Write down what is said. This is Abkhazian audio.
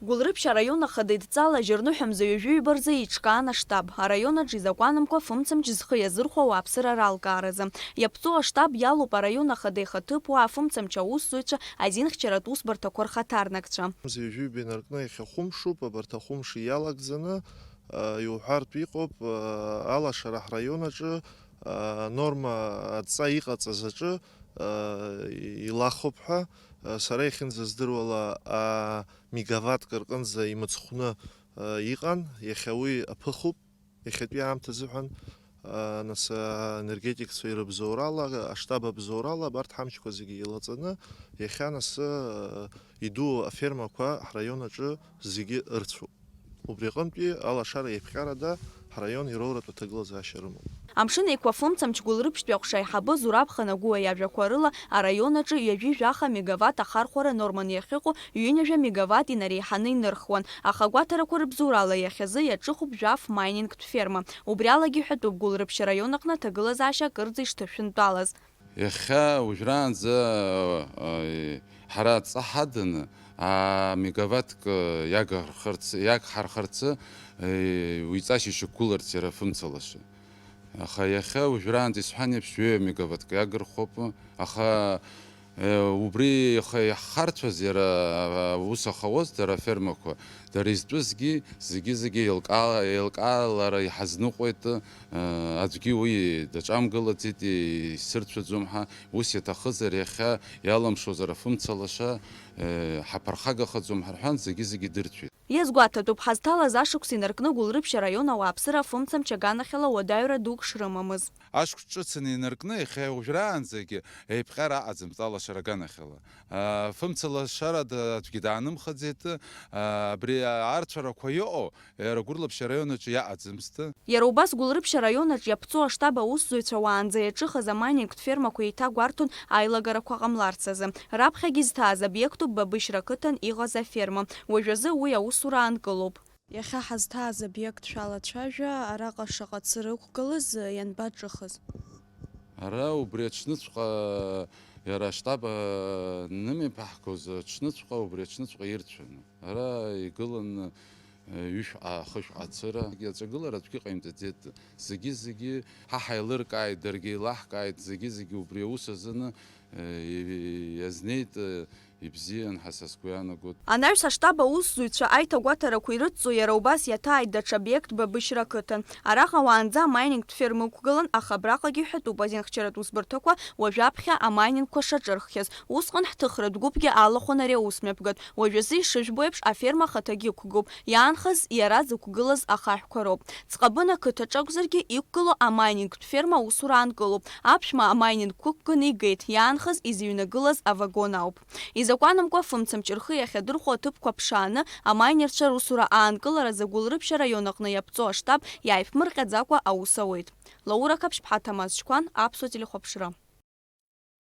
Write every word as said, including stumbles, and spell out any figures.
Гәылрыԥшь араион ахада идҵала жьырныҳәамза ҩажәи ҩба рзы еиҿкаан аштаб, араион аҿы изакәанымкәа фымцамч зхы иазырхәо ауааԥсыра ралкааразы. Иаԥҵоу аштаб иалоуп араион ахада ихаҭыԥуаа, афымцамч аусзуҩцәа, азинхьчаратә усбарҭақәа рхаҭарнакцәа. Ҩажәи ҩба инаркны иахьа хәымшуп, абарҭ ахәымш иалагӡаны, а, иуҳәартә иҟоуп, а, алашара ҳраион аҿы, а, норма адҵа иҟаҵаз аҿы, а, илахоуп ҳәа, а, сара иахьынӡаздыруала, а, мегаваттк рҟынӡа имыцхәны, а, иҟан, иахьа уи аԥыхуп, иахьатәи аамҭа азыҳәан, а, нас, а, энергетикцәа ирыбзоурала, аштаб абзоурала, абарҭ ҳамчқәа зегьы еилаҵаны, иахьа нас, а, иду афермақәа ҳраион аҿы зегьы ырцәоуп. Убри аҟынтәи алашара еиԥҟьарада ҳраион ироуратә аҭагылазаашьа рымоуп. Амшын Еиқәа фымцамч Гәылрыԥшьтәи аҟәша аиҳабы Зураб Ханагәуа иажәақәа рыла, араион аҿы ҩажәи жәаха мегаватт ахархәара норман иахьыҟоу ҩынҩажәа мегаватт инареиҳаны инырхуан, аха агәаҭарақәа рыбзоурала иахьазы иаҿыхуп жәаф майнинктә ферма. Убри алагьы иҳәатәуп Гәылрыԥшь араион аҟны аҭагылазаашьа акырӡа ишҭышәынтәалаз. Иахьа уажәраанӡа, э, ҳара адҵа ҳадын, а, мегаваттк, э, иагархарц, иагҳархарц, э, уи ҵашьа ишьақәгыларц иара афымца лаша. Аха иахьа уажәраанӡа исҳәан еиԥш, ҩеҩа мегаваттк иагырхәоуп, аха, э, убри иаха иаҳхарцәаз иара, а, аус ахауаз дара афермақәа, дара изтәызгьы, зегьы-зегьы еилкаа-, еилкаалара иҳазныҟәеит, э, аӡәгьы уи даҿамгылаӡеит, исырцәаӡом ҳәа, ус иаҭахызар, иахьа иалымшозар афымца лаша, э, ҳаԥырхагахаӡом ҳарҳәан, зегьы-зегьы дырцәеит. Иазгәаҭатәуп, ҳазҭалаз ашықәс инаркны Гәылрыԥшь араион ауааԥсыра афымцамч аганахьала уадаҩра дук шрымамыз. Ашықәс ҿыцын инаркны, иахьа уажәраанӡагьы еиԥҟьара аҟаӡамызт алашара аганахьала. Афымца лашарада аӡәгьы даанымхаӡеит, абри арцәарақәа иҟоу, иара Гәылрыԥшь араион аҿы иаҟаӡамызт. Иара убас Гәылрыԥшь араион аҿы иаԥҵоу аштаб аусзуҩцәа уаанӡа иаҿыхыз амайнинг фермақәа еиҭагәарҭон аилагарақәа ҟамларц азы. Раԥхьагьы изҭааз обиектуп Бабышьра ақыҭан иҟаз аферма. Уажәазы уи аусура аанкылоуп. Иахьа ҳазҭааз обиект шәалацәажәа, араҟа шаҟа цыра ықәгылаз, ианбаҿыхыз? Ара убри аҽныҵәҟьа, иара аштаб анымҩаԥаҳгоз аҽныҵәҟьа, убри аҽныҵәҟьа ирцәаны. Ара игылан, э, ҩышәҟа, хышәҟа цыра. Аҵагылара аӡәгьы ҟаимҵаӡеит. Зегьы-зегьы ҳа ҳаилыркааит, даргьы еилаҳкааит, зегьы-зегьы убри аус азыны, э, и-, иазнеит, э, ибзиан ҳәа са сгәы иаанагоит. Анаҩс аштаб аусзуҩцәа аиҭагәаҭарақәа ирыдҵо иара убас иаҭааит даҽа обиект Бабышьра ақыҭан. Араҟа уаанӡа амайнингтә ферма ықәгылан, аха абраҟагьы иҳәатәуп азинхьчаратә усбарҭақәа уажәаԥхьа амайнингқәа шаҿырххьаз. Усҟан ҳҭыхратә гәыԥгьы алахәын ари аусмҩаԥгатә. Уажәазы ишыжәбо еиԥш, аферма ахаҭагьы ықәгылоуп. Иаанхаз иара зықәгылаз ахаҳәқәа роуп. Ҵҟабына қыҭаҿы акәзаргьы, иқәгылоу амайнингтә ферма аусура аанкылоуп. Аԥшәма амайнингқәа ықәганы игеит, иаанхаз изыҩнагылаз авагон ауп. Изакәанымкәа, фымцамч рхы иахьадырхәо аҭыԥқәа ԥшааны, амайнерцәа русура аанкыларазы Гәылрыԥшь араион аҟны иаԥҵоу аштаб иааиԥмырҟьаӡакәа аус ауеит. Лаура Қаԥшьԥҳа, Ҭамаз Чқәан, Аԥсуа телехәаԥшра.